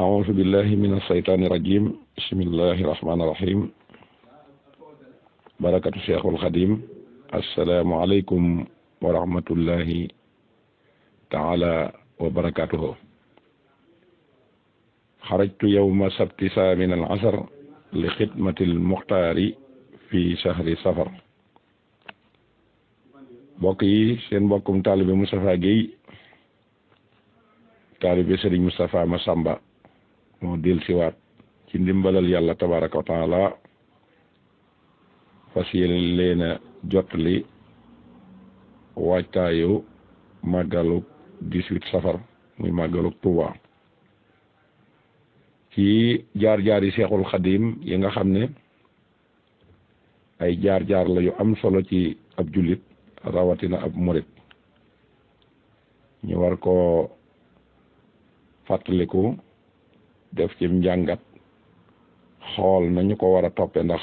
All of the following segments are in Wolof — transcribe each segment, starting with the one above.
أعوذ بالله من الشيطان الرجيم بسم الله الرحمن الرحيم بركة الشيخ الخديم السلام عليكم ورحمة الله تعالى وبركاته خرجت يوم السبت من العصر لخدمة المختار في شهر صفر بقي سين بكم طالب مصطفى جي taalibe Sëriñ Moustapha Massamba moo del siwaat ci ndimbalal yàlla tabaraka wa taala fas yéene leen a jottali waajtaayu màggaluk 18 safar muy màggaluk Tuuba ci jaar-jaar yi Seexul Xadim yi nga xam ne ay jaar-jaar la yu am solo ci ab jullit rawatina ab murit ñu war ko fàttaliku def ci njàngat xool nañu ko war a toppe ndax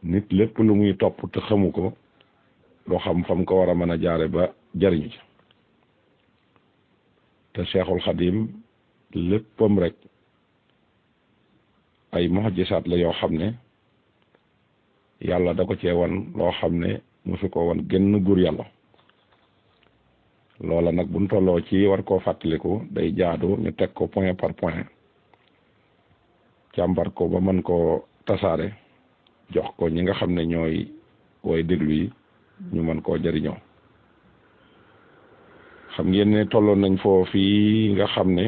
nit lépp lu muy topp te xamu ko doo xam fam ko war a mën a jaare ba jariñu ci te Seexul Xadim léppam rek ay mu'jisaat la yoo xam ne yàlla da ko cee wan loo xam ne musu ko wan genn gur yàlla loola nag buñ tolloo ci war koo fàttaliku day jaadu ñu teg ko point par point càmbar ko ba mën koo tasaare jox ko ñi nga xam ne ñooy way déglu yi ñu mën koo jariñoo xam ngeen ne tolloon nañ foo fii nga xam ne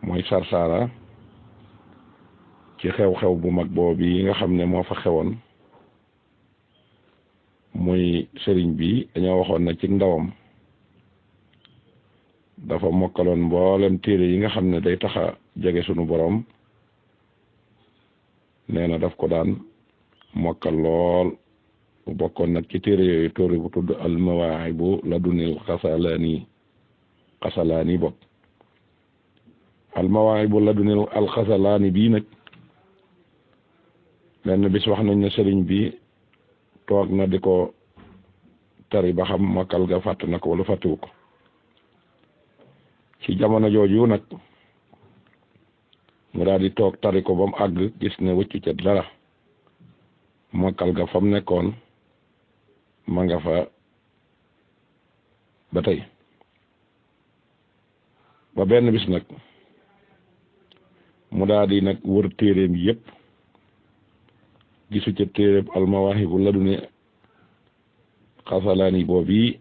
mooy Sarsara ci xew-xew bu mag boobu yi nga xam ne moo fa xewoon muy sëriñ bi dañoo waxoon na ci ndawam dafa mokkaloon mboolem téere yi nga xam ne day taxa jege sunu borom nee na daf ko daan mokkal lool bu bokkoon nag ci téere yooyu téere bu tudd al mawaahibu ladunil xasalaani bokk al mawaahibu ladunil al xasalaani bii nag lenn bis wax nañ ne sëriñ bi toog na di ko tari ba xam mokkal ga fàtt na ko wala fàttiwu ko ci jamono jooju nag mu daal di toog tari ko ba mu àgg gis ne wëccu ca dara mokkal ga fa mu nekkoon ma nga fa ba tey ba benn bis nag mu daal di nag wër téeréem yépp gisu ca téeréb almawaahibu laduni xasalaani boobu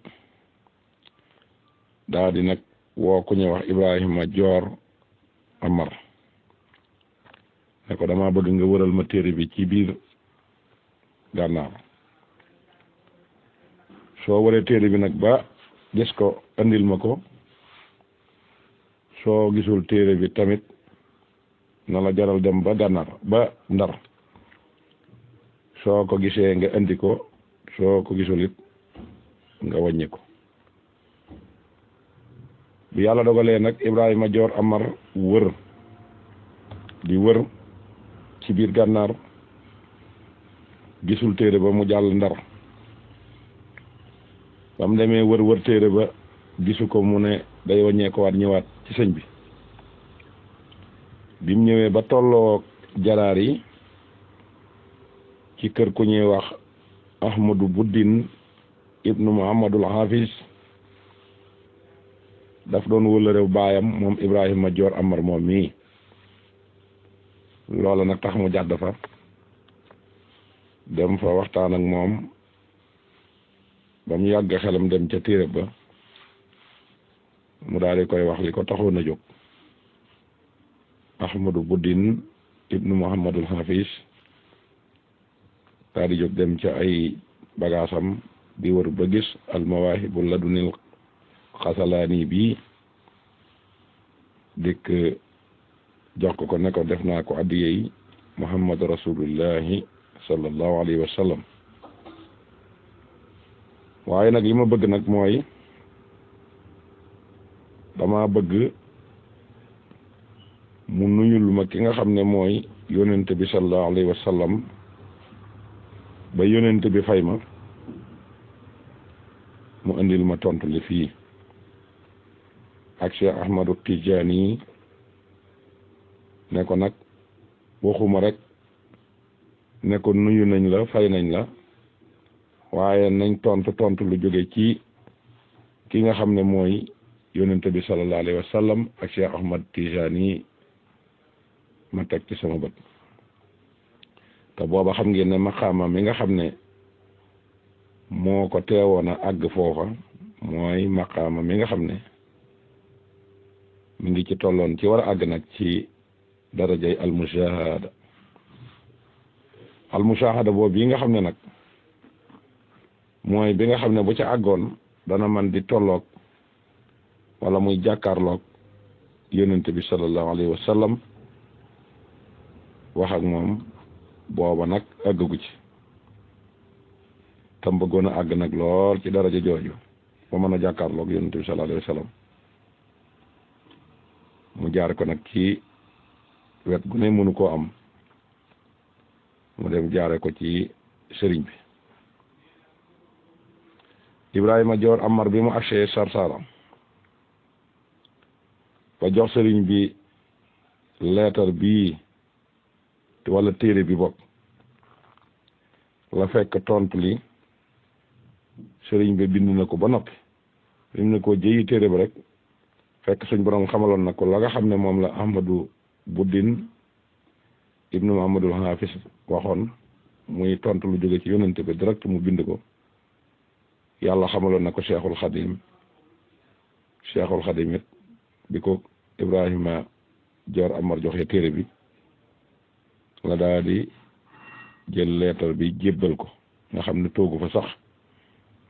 daa di nag woo ku ñuy wax Ibrahima Joor Amar ne ko dama bëgg nga wëral ma téere bi ci biir gànnaar soo waree téere bi nag ba gis ko andil ma ko soo gisul téere bi tamit na la jaral dem ba gànnaar ba Ndar soo ko gisee nga indi ko soo ko gisul it nga wàññi ko bi yàlla dogalee nag Ibrahima Joor Amar wër di wër ci biir gànnaar gisul téere ba mu jàll Ndar ba mu demee wër téere ba gisu ko mu ne day wàññee ko waat ñëwaat ci sëñ bi mu ñëwee ba tolloo jaraar yi ci kër ku ñuy wax Ahmadu Buddin ibnu Muhammadul Hafiz daf doon wëllërew baayam moom Ibrahima Joor Amar moom mii loola nag tax mu jàdd fa dem fa waxtaan ak moom ba mu yàgg xelam dem ca téere ba mu daal di koy wax li ko taxoon a jóg Ahmadu Buddin ibnu Muhammadul Hafiz daal di jóg dem ca ay bagaasam di wër ba gis al mawaahibu ladunil xasalaani bi dikk jox ko ne ko def naa ko addiyey muhammadu rasulullahi sallallahu alayhi wa sallam waaye nag li ma bëgg nag mooy dama bëgg mu nuyul ma ki nga xam ne mooy yonent bi sallallahu alayhi wa sallam ba yonent bi fay ma mu indil ma tontu li fii ak Cheikh Ahmadu Tijaani ne ko nag waxuma rek ne ko nuyu nañ la fay nañ la waaye nañ tontu lu jóge ci ki nga xam ne mooy yonente bi sallallahu alayhi wa sallam ak Cheikh Ahmad Tijaani ma teg ci sama bët te booba xam ngeen ne maqaama mi nga xam ne moo ko teewoon a àgg foofa mooy maqaama mi nga xam ne mi ngi ci tolloon ci war a àgg nag ci darajay almushahada boobu yi nga xam ne nag mooy bi nga xam ne bu ca àggoon dana man di tolloog wala muy jàkkaarloog yonente bi sallallahu alayhi wa sallam wax ak moom booba nag àggagu ci tam bëggoon a àgg nag lool ci daraja jooju ba mën a jàkkaarloog yonente bi sallallahu alayhi wa sallam mu jaar ko nag ci wet gu ne mënu koo am mu dem jaare ko ci sëriñ bi Ibrahima Joor Amar bi mu agsee Sarsara ba jox sëriñ bi leetar bii wala téere bi bokk la fekk tontu li sëriñ bi bind na ko ba noppi bind na ko jëyi téere ba rek fekk suñ borom xamaloon na ko la nga xam ne moom la Ahmadu Buddin ibnu Muhammadul Hafiz waxoon muy tontu lu jóge ci yonente bi direct mu bind ko yàlla xamaloon na ko Cheikhul Xadim it bi ko Ibrahima Joor Amar joxe téere bi la daal di jël leetar bi jébbal ko nga xam ne toogu fa sax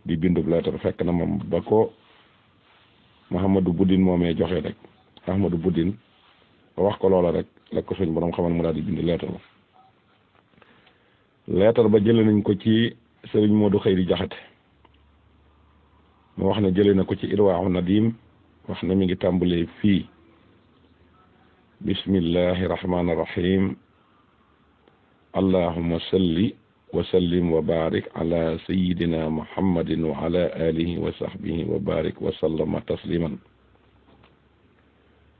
di bindub leetar fekk na moom ba ko Muhammadu Buddin moomee joxe rek Ahmadu Buddin ba wax ko loola rek la ko suñ borom xamal mu daal di bind leetar ba jële nañ ko ci sëriñ Moodu Xëyri Jaxate mu wax ne jële na ko ci Irwaaxu Nadim wax ne mi ngi tàmbalee fii bismillahi rahmaani rahim allahumma salli wa sallim wa barik ala sayidina muhammadin wa ala alihi wa sahbihi wa barik wa sallama tasliman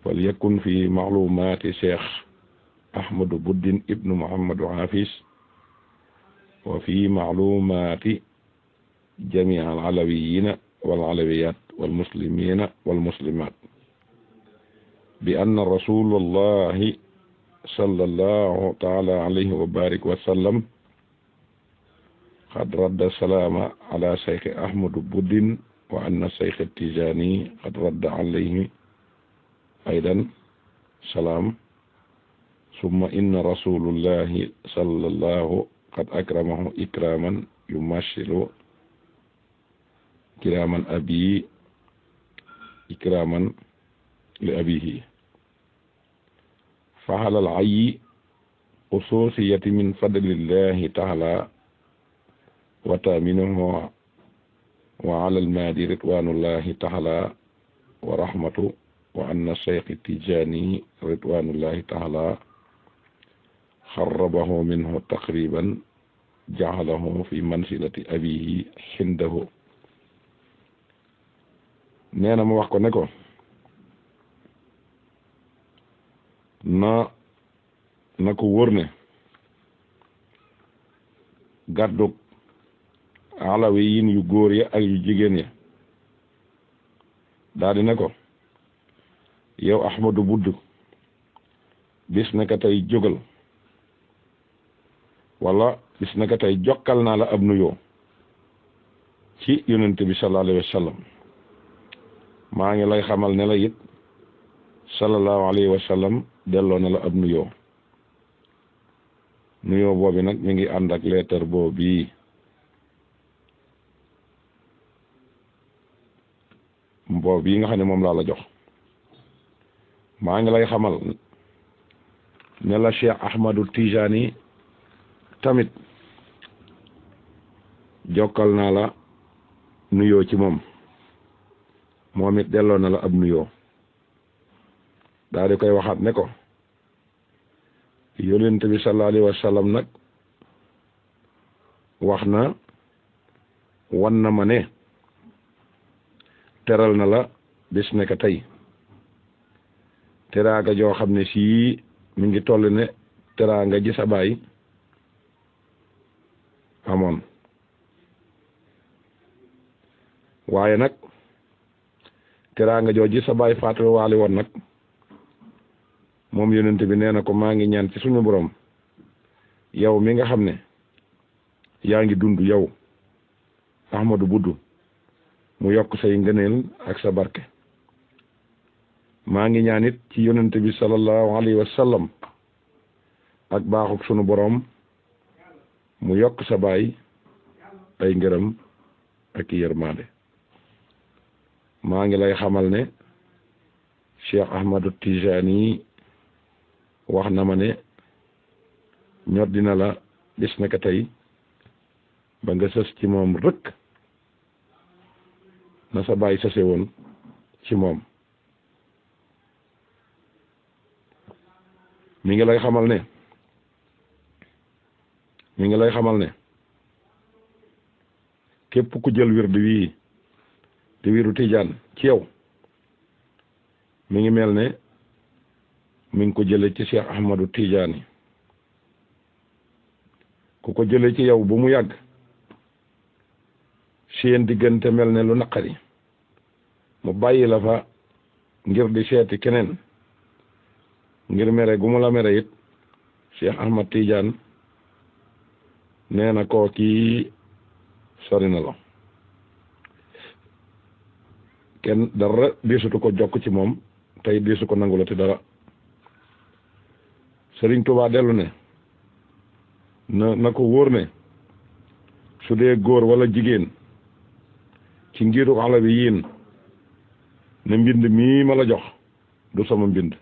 falyakun fi maclumaati cheikh ahmadu buddin ibnu muhammadu hafiz wa fi maclumaati jamii alcalawiyina walcalawiyat walmuslimina walmuslimat bi anna rasulallahi sallallahu taala alayhi wa barik wa sallam qad radda salaama ala cheikh ahmadu buddin wa anna cheikh tijani qad radda alayhi aydan salaam summa inna rasulullahi sallallahu qad akramahu ikraman yumashilu ikraman abi ikraman li abihi فعلى العي خصوصية من فضل الله تعالى وتامينه وعلى المادي رضوان الله تعالى ورحمته وأن الشيخ التجاني رضوان الله تعالى خربه منه تقريبا جعله في منزلة أبيه عنده نانا ما وخكو نكو na ko wóor ne gàddug alawi yin yu góor ya ak yu jigéen ya daal di ne ko yow Ahmadu Budd bis naka tey jógal wala bis naka tey jokkal naa la ab nuyoo ci yonent bi sallallahu alayhi wa sallam maa ngi lay xamal ne la it sallallahu alayhi wa sallam delloo na la ab nuyoo boobi nag mi ngi ànd ak leetar boobu yi nga xam ne moom laa la jox maa ngi lay xamal ne la Cheikh Ahmadu Tijani tamit jokkal naa la nuyoo ci moom it delloo na la ab nuyoo daal di koy waxaat ne ko yonent bi sallallahu alayhi wa sallam nag wax na wan na ma ne teral na la bis nekk tey teraanga joo xam ne sii mi ngi toll ne teraanga ji sa baay amoon waaye nag teraanga joo ji sa baay faatu waali woon nag moom yonent bi nee na ko maa ngi ñaan ci suñu borom yow mi nga xam ne yaa ngi dund yow Ahmadou Buddu mu yokk say ngëneel ak sa barke maa ngi ñaan it ci yonent bi sallallahu alayhi wa sallam ak baaxuk sunu borom mu yokk sa baay ay ngërëm ak yërmande maa ngi lay xamal ne Cheikh Ahmadou Tijani wax na ma ne ñor dina la bis naka tey ba nga sës ci moom rëkk na sa baay sëse woon ci moom mi ngi lay xamal ne képp ku jël wirdu wii di wirdu Tijaan ci yow mi ngi mel ne mi ngi ko jële ci Cheikh Ahmadou Tijani ku ko jële ci yow bu mu yàgg seen diggante mel ne lu naqari mu bàyyi la fa ngir di seeti keneen ngir mere gu mu la mere it Cheikh Ahmad Tidiane nee na koo kii sori na la kenn dara deesutu ko jokk ci moom tey deesu ko nangulati dara Sëriñ Tuubaa dellu ne na ko wóor ne su dee góor wala jigéen ci ngiru Alawi yiin ne mbind mii ma la jox du sama mbind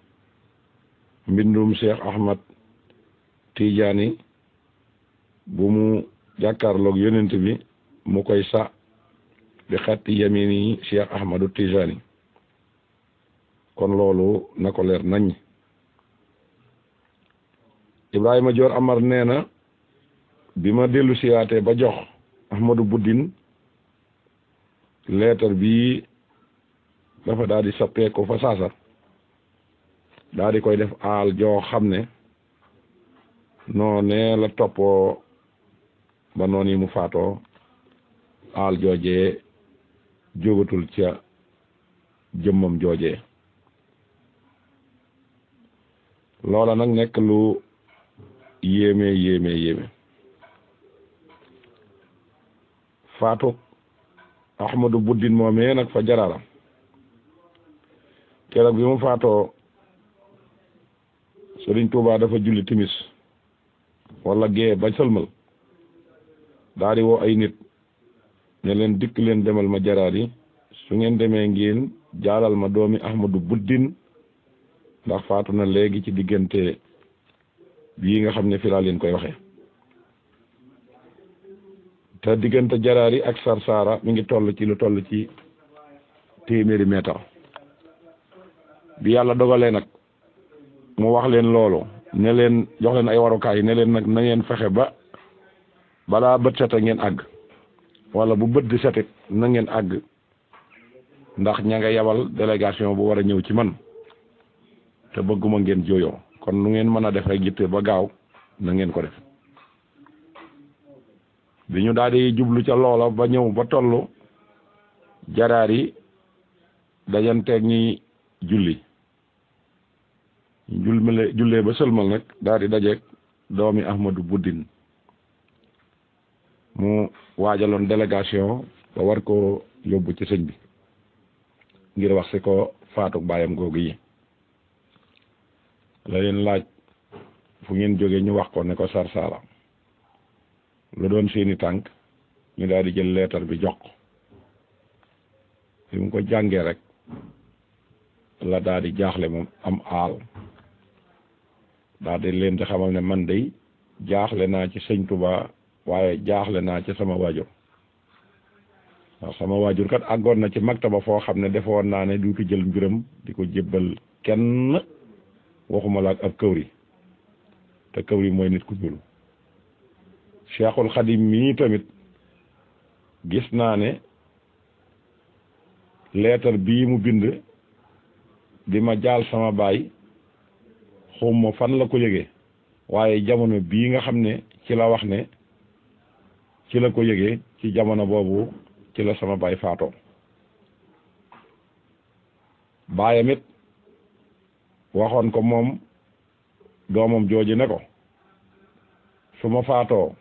mbindum Cheikh Ahmad Tidiane bu mu jàkkaarloog yonent bi mu koy sa di xatti yamini Cheikh Ahmadou Tijani kon loolu na ko leer nañ Ibrahima Dior Amar nee na bi ma dellu siyaatee ba jox Ahmadou Buddin leetar bii dafa daal di sappeeku fa saasa daal di koy def aal joo xam ne noonee la toppoo ba noonu yi mu faatoo aal joojee jógatul ca jëmmam joojee loola nag nekk lu yéeme faatu Ahmadou Buddin moomee nag fa Jaraara keroog bi mu faatoo Sëriñ Tuubaa dafa julli timis wala gee ba sëlmal daal di woo ay nit ne leen dikk leen demal ma jaraar yi su ngeen demee ngeen jaalal ma doomi Ahmadou Buddin ndax faatu na léegi ci diggante bii nga xam ne fi laa leen koy waxee te diggante jaraar yi ak Sarsara mi ngi toll ci 100 mètre bi yàlla dogalee nag mu wax leen loolu ne leen jox leen ay warukaay ne leen nag na ngeen fexe ba balaa bët sete ngeen àgg wala bu bët di setit na ngeen àgg ndax ña nga yabal délégation bu war a ñëw ci man te bëgguma ngeen jooyoo kon nu ngeen mën a def rek yitte ba gaaw na ngeen ko def bi ñu daal di jublu ca loola ba ñëw ba tollu jaraar yi dajanteeg ñi julli jullee ba sëlmal nag daal di dajeeg doomi Ahmadou Buddin mu waajaloon délégation ba war ko yóbbu ci sëñ bi ngir wax si ko faatu baayam googu yi la leen laaj fu ngeen jógee ñu wax ko ne ko Sarsara lu doon seeni tànk ñu daal di jël leetar bi jox bi mu ko jàngee rek la daal di jaaxle moom am aal daal di leen di xamal ne man day jaaxle naa ci sëñ Tuubaa waaye jaaxle naa ci sama waajur waaw sama waajur kat àggoon na ci maktaba foo xam ne defoon naa ne du ko jël mbiram di ko jébbal kenn waxuma la ak ab këwri te këwri mooy nit ku ñuul Cheikhul Khadim mii tamit gis naa ne leetar bii mu bind di ma jaal sama baay xawma fan la ko yëgee waaye jamono bii nga xam ne ci la wax ne ci la ko yëgee ci jamono boobu ci la sama baay faatoo baayam it waxoon ko moom doomam jooju ne ko su ma faatoo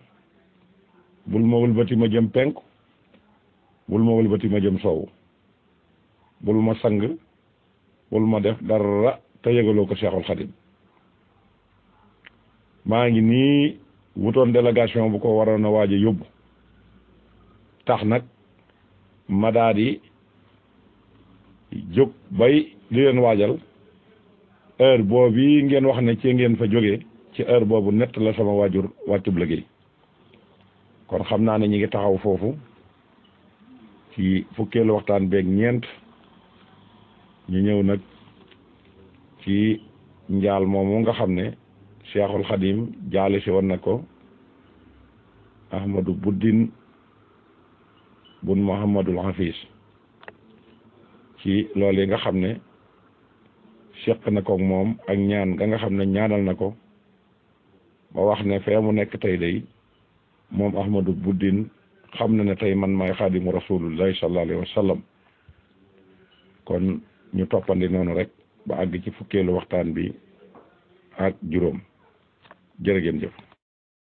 bul ma wëlbati ma jëm penku bul ma wëlbati ma jëm soowu bul ma sang bul ma def dara te yëgaloo ko Seexul Xadim maa ngi nii wutoon délégation bu ko waroon a waaj a yóbbu tax nag ma daa di jóg bay di leen waajal heure boobu ngeen wax ne ci ngeen fa jógee ci heure boobu nett la sama waajur wàccub liggéey kon xam naa ne ñi ngi taxaw foofu ci fukkeelu waxtaan beeg ñeent ñu ñëw nag ci njaal moomu nga xam ne Cheikhul Khadim jaale si woon na ko Ahmadou Buddin bun Muhammadul Hafiz ci loolu yi nga xam ne seq na ko moom ak ñaan ga nga xam ne ñaanal na ko ba wax ne fee mu nekk tey day moom Ahmadou Buddin xam na ne tey man maay xaadimu rasulullahi sallallahu alayhi wa sallam kon ñu toppandi noonu rek ba àgg ci fukkeelu waxtaan bi ak juróom jërë ngeen jëf